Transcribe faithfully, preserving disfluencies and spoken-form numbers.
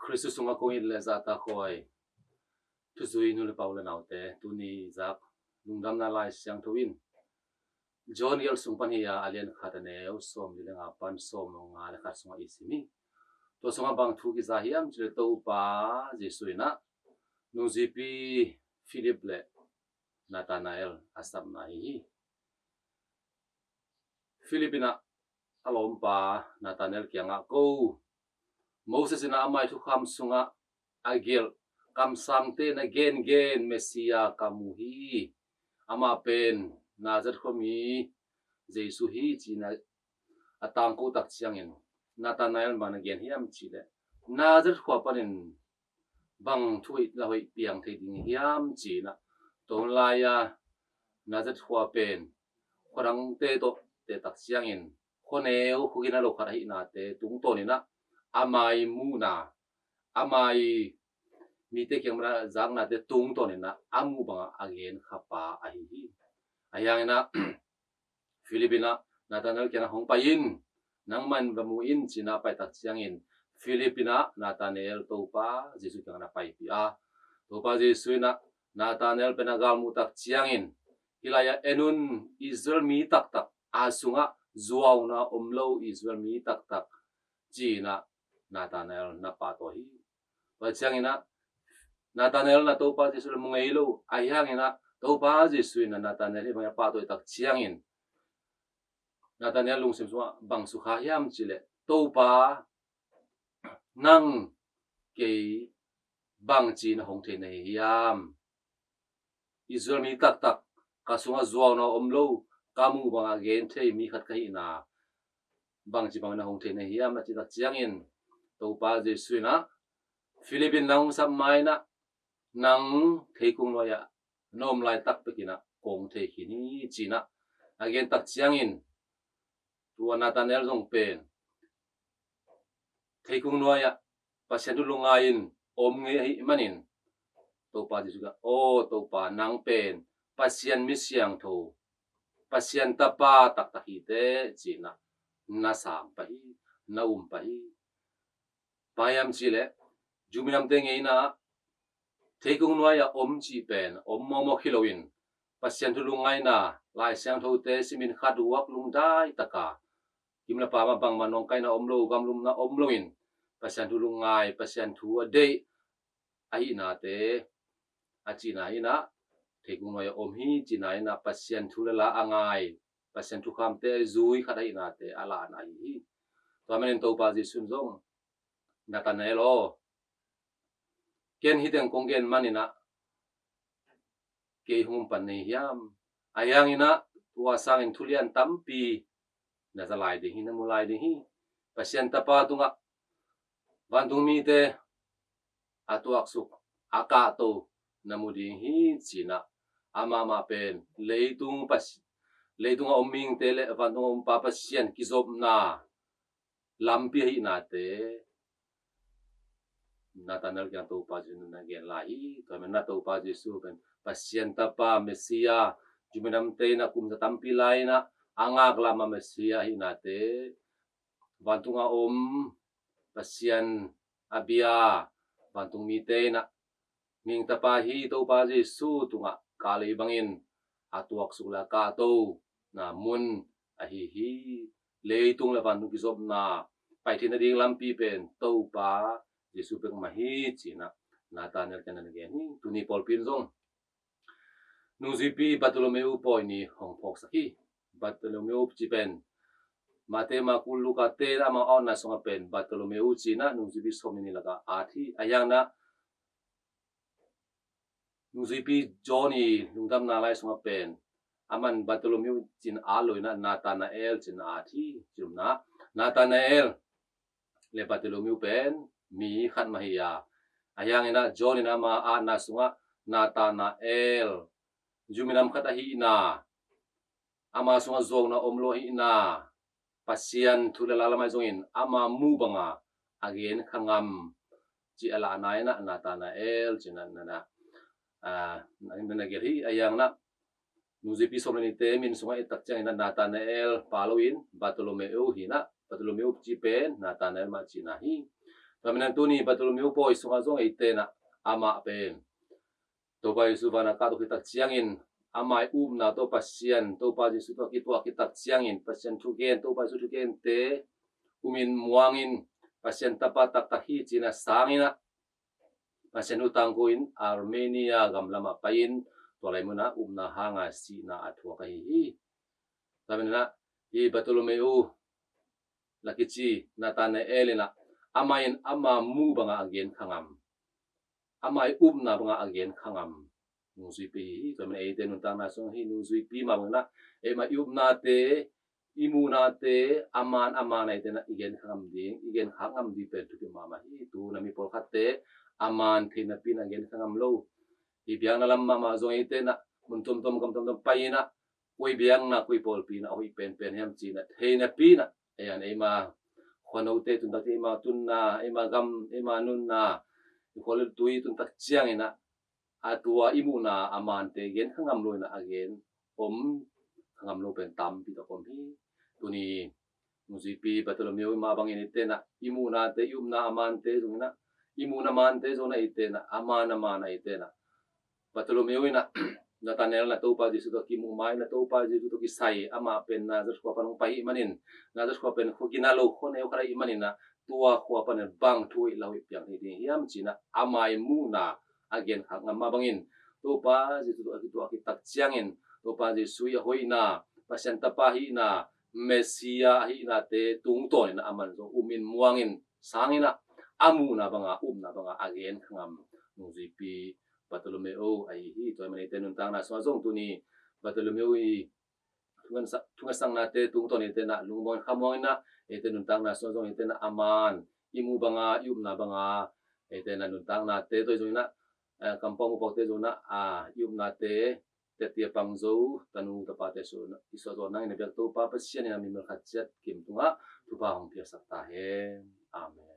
Khristu sungah kong it le zahtakhuai thuzui nu le pa u le naute, tuni zak lungdamna Lai Siangtho in John gelh sung pan hi a, a lian khat, a neu sawmli le nga pan sawmnga le khat sungah i sim hi. Tua sungah bang thu kiza hiam cih leh Topa Jesuh in ah nungzuipi Philip le Nathanael a sapna hi hi. Philip in ah a lawmpa Nathanael kiangah, "Ko Moses in ah amah i thukham sungah a gelh kamsangte in a gengen Messiah ka mu hi. Amah pen Nazareth khuami Jesuh hi," ci-in ah a tangko tak ciangin Nathanael bang na gen hiam cih leh, "Nazareth khua panin bang thu hoih la hoih piang thei ding hiam?" ci-in ah, tua hun lai-a Nazareth khua pen khuadangte tawh teh tak ciangin khuaneu, khua gina lo khat ahihnate tungtawnin ah ama i muhna, ama i mite kiang pan a zaknate tungtawnin ah a muh bangah a genkha pa ahi hi. Ahi hangin ah Philip in ah Nathanael kiangah, "Hong pai in, nangmah in va mu in," ci-in ah pai tak ciangin Philip in ah Nathanael Topa Jesuh kiangah na paipih a, Topa Jesuh in ah Nathanael pen a galmuh tak ciangin, "Hih lai-ah en un, Israel mi taktak, a sungah zuauna om lo Israel mi taktak," ci-in ah Nathanael na pahtawi hi. Tua ciangin ah Nathanael in ah Topa Jesuh le mu ngei lo, ahi hangin ah Topa Jesuh in ah Nathanael hih bangin a pahtawi tak ciangin Nathanael lungsim sungah bang sukha hiam cih leh, "Topa, nang kei bangci-in ah hong thei na hi hiam? Israel mi taktak, ka sungah zuauna om lo, ka muh bangah gen thei mi khat ka hihna, bangci bangin ah hong thei na hi hiam?" a cih tak ciangin Topa Jesuh in ah, "Philip in nang hong sap ma-in ah, nang theikung nuai-ah na om laitak pekin ah kong thei khin hi," ci-in ah a gen tak ciangin, tua Nathanael zong pen theikung nuai-ah Pasian thu lungngai-in om ngei ahih manin Topa Jesuh kiangah, "Aw Topa, nang pen Pasian mi siangtho, Pasian Tapa taktak hi teh," ci-in ah na sang pah hi, na um pah hi. Bang hiam cih leh, Jew minamte ngeina ah theikung nuai-ah om cih pen om mawkmawk hi loin, Pasian thu lungngaina, Lai Siangthote simin khat uak lungdai taka, gim le paam ah bangmah nawngkaina om lo, gamlumna om loin, Pasian thu lungngai, Pasian thu a deih ahihnate a cihna in ah, theikung nuai-ah om hi cihna in ah, Pasian thu le la a ngai, Pasian thukhamte a zui khat ahihnate a lahna ahi hi. Tua manin Topa Jesuh in zong, "Nathanael aw, ken hih teng kong gen manin ah kei hong um pan na hi hiam? Ahi hangin ah tua sangin thulian tampi na za lai ding hi, na mu lai ding hi. Pasian Tapa tungah vantung mite a tuaksuk, a kahto na mu ding hi," ci-in ah, amah mah pen leitung Pasi-, leitungah om mihingte le vantungah om Pa Pasian kizopna lampi ahihnate Nathanael kiang Topa Jesuh in na gen lai hi. Tua manin ah Topa Jesuh pen Pasian Tapa, Messiah, Jew minamte in ah kum za tampi lai-in ah a ngaklah mah Messiah ahihnate, vantungah om Pasian a bia vantung mite in ah, "Mihing Tapa hi Topa Jesuh tungah ka lei bangin a tuaksuk le a kahtona mun ahi hi. Leitung le vantung kizopna pai theihna ding lampi pen Topa Jesuh bek mah hi," ci-in ah Nathanael kiang na gen hi. Tuni pawlpi in zong nungzuipi Bartholomew pawi ni hong phawksak hi. Bartholomew cih pen Mate, Marku, Luka te in ah amau a otna sungah pen Bartholomew ci-in ah nungzuipi sawmnih lakah at hi. Ahi hangin ah nungzuipi John i Lungdamna Lai sungah pen aman Bartholomew ci-in at lo-in ah Nathanael ci-in at hi. Ci-in ah Nathanael le Bartholomew pen mi khat mah hi a, ahi hangin ah John in ama atna sungah Nathanael, Jew minam khat ahihna, ama sungah zuauna om lo ahihna, Pasian thu le la lamah zongin ama muh banga a genkha ngam cih a lahna in ah Nathanael ci-in ah na, ah, na, na gelh hi. Ahi hangin ah nungzuipi sawm le nihte min sungah et tak ciangin ah Nathanael pha loin Bartholomew hi-in ah, Bartholomew cih pen Nathanael mah cihna hi. Tua manin tuni Bartholomew pawi sungah zong eite in ah amah pen Topa Jesu van a kahto khit tak ciangin ama ii upna tawh Pasian Topa Jesu tawh a kituak khit tak ciangin Pasian thugen, Topa Jesu thugente umin muangin Pasian tapa taktak hi ci-in a sangin ah Pasian thu tangko in Armenia gam lamah pai-in tua lai munah upna hanga sihna a thuak ahi hi. Tua manin ah hih Bartholomew la kici Nathanael in ah amah in ama muh bangah a gen kha ngam, ama ii upna bangah a gen kha ngam nungzuipi hi. Tua manin eite nuntakna sungah hih nungzuipi mah bangin ah eimah ii upnate, ii muhnate a man a man a eite in ah i gen kha ngam ding, i gen kha ngam ding pen thupi mahmah hi. Tu-in ah mi pawlkhatte a man thei napi in ah gen kha ngam lo. Hih biakna lam mahmah zong eite in ah mun tuamtuam gam tuamtuam pai-in ah koi biakna koi pawlpi in ah a hoih penpen hiam ci-in ah thei napi in ah, ei an eima khuanote tun tak ciang eima tunna, eima gam, eima nunna, i khual i tui tun tak ciangin ah a tua i muhna a mante gen kha ngam lo in ah a gen om kha ngam lo pen tampi tak om hi. Tuni nungzuipi Bartholomew mah bangin eite in ah i muhnate, i upna a mante zong in ah, i muhna mante zong in ah eite in ah a man a man a eite in ah Bartholomew in ah Nathanael in ah Topa Jesu tawh kimuh ma-in ah Topa Jesu tawh kisai, amah pen Nazareth khua pan hong pai ahih manin, Nazareth khua pen khua gina lo, khua neu khat ahih manin ah tua khua panin bang thu hoih la hoih piang thei ding hiam ci-in ah ama ii muhna a gen kha ngam mah bangin Topa Jesu tawh a kituak khit tak ciangin Topa Jesu ii a hoihna, Pasian tapa hihna, Messiah ahihnate tungtawnin ah aman zong umin muangin sangin ah a muhna banga, upna banga a gen kha ngam nungzuipi Bartholomew ahi hi. Tua ahih manin eite nuntakna sungah zong tuni Bartholomew ii thungetsa-, thungetsaknate tungtawn eite in ah lungmuang khamuang in ah eite nuntakna sungah zong eite in ah a man i muh banga, i upna banga eite in ah nuntaknate tawh zong in ah, eh, kampau mupakte zong in ah, ah, i upnate tetti a pang zo tanu tapate sungah i suah zawh nangin a biak Topa Pasian in ah mimal khat ciat kim tungah thupha hong piaksak ta hen. Amen.